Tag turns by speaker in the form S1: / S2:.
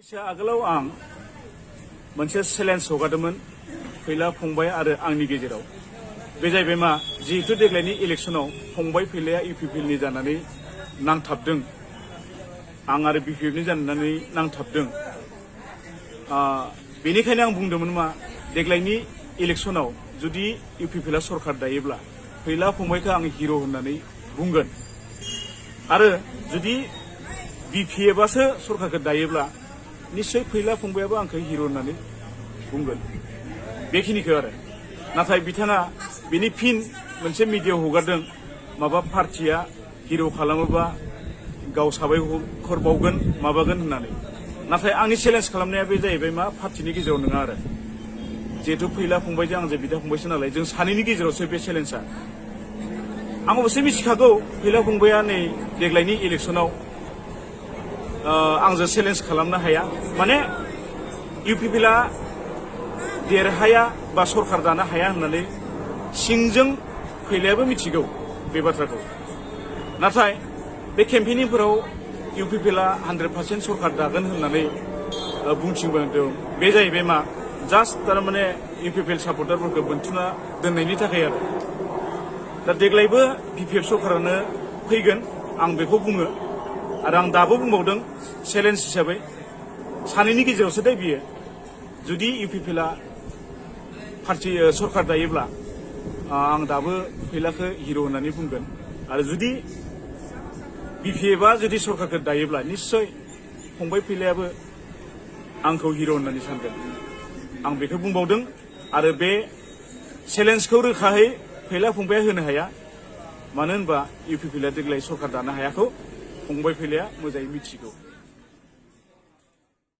S1: साननैसो आगोलाव आं मोनसे चेलेन्ज हगारदोंमोन फैला फंबाय आरो आंनि गेजेराव। बे जाहैबाय मा, जिहेतु देग्लायनि इलेक्शनाव फंबाय फैलाया इउपिपिएलनि जानानै नांथाबदों, आं आरो बिपिएफनि जानानै नांथाबदों। बेनिखायनो आं बुंदोंमोन मा, देग्लायनि इलेक्शनाव जुदि इउपिपिएलआ सरकार दायोब्ला फैला फंबायखौ आं हिर' होननानै बुंगोन, आरो जुदि बिपिएफआसो सरकारखौ दायोब्ला निश्चय फैला फंबायाबो आंखौ हिर' होननानै बुंगोन। बेखिनिखौ आरो नाथाय बिथाङा बेनि फिन मोनसे मिडियायाव हगारदों, माबा पार्टिया हिर' खालामोबा गाव साबायखर बावगोन माबागोन होननानै। नाथाय आंनि चेलेन्ज खालामनाया बे जाहैबाय मा, पार्टिनि गेजेराव नङा आरो। जिहेतु फैला फंबायजों आंजों बिदा फंबायसो नालाय, जों सानैनि गेजेरावसो बे चेलेन्जआ। आं अबसे मिथिखागौ फैला फंबाया नै देग्लायनि इलेक्शनाव आंजों चेलेन्ज खालामनो हाया, माने इउपिपिएलआ देरहाया बा सरकार दानो हाया होननानै सिंजों फैलायाबो मिथिगौ बे बाथ्राखौ। नाथाय बे केम्पेनिंफोराव इउपिपिएलआ 100% सरकार दागोन होननानै बुंथिंबोदों। बे जाहैबाय मा, जास्ट थारमाने इउपिपिएल सापर्टारफोरखौ बोनथुना दोननायनि थाखाय आरो। दा देग्लायबो बिपिएफ सरकारानो फैगोन आं बेखौ बुङो, आरो आं दाबो बुंबावदों चेलेन्ज हिसाबै सानैनि गेजेरावसो दा बियो। जुदि इउपिपिएलआ पार्टी सरकार दायोब्ला आं दाबो फैलाखौ हिर' होननानै बुंगोन, आरो जुदि बिपिएफआ जुदि सरकारखौ दायोब्ला निश्चय फंबाय फैलायाबो आंखौ हिर' होननानै सानगोन। आं बेखौ बुंबावदों, आरो बे चेलेन्जखौ रोखायै फैला फंबाया होनो हाया, मानो होनबा इउपिपिएलआ देग्लाय सरकार दानो हायाखौ फंबाय फैलाया मोजाङै मिथिगौ।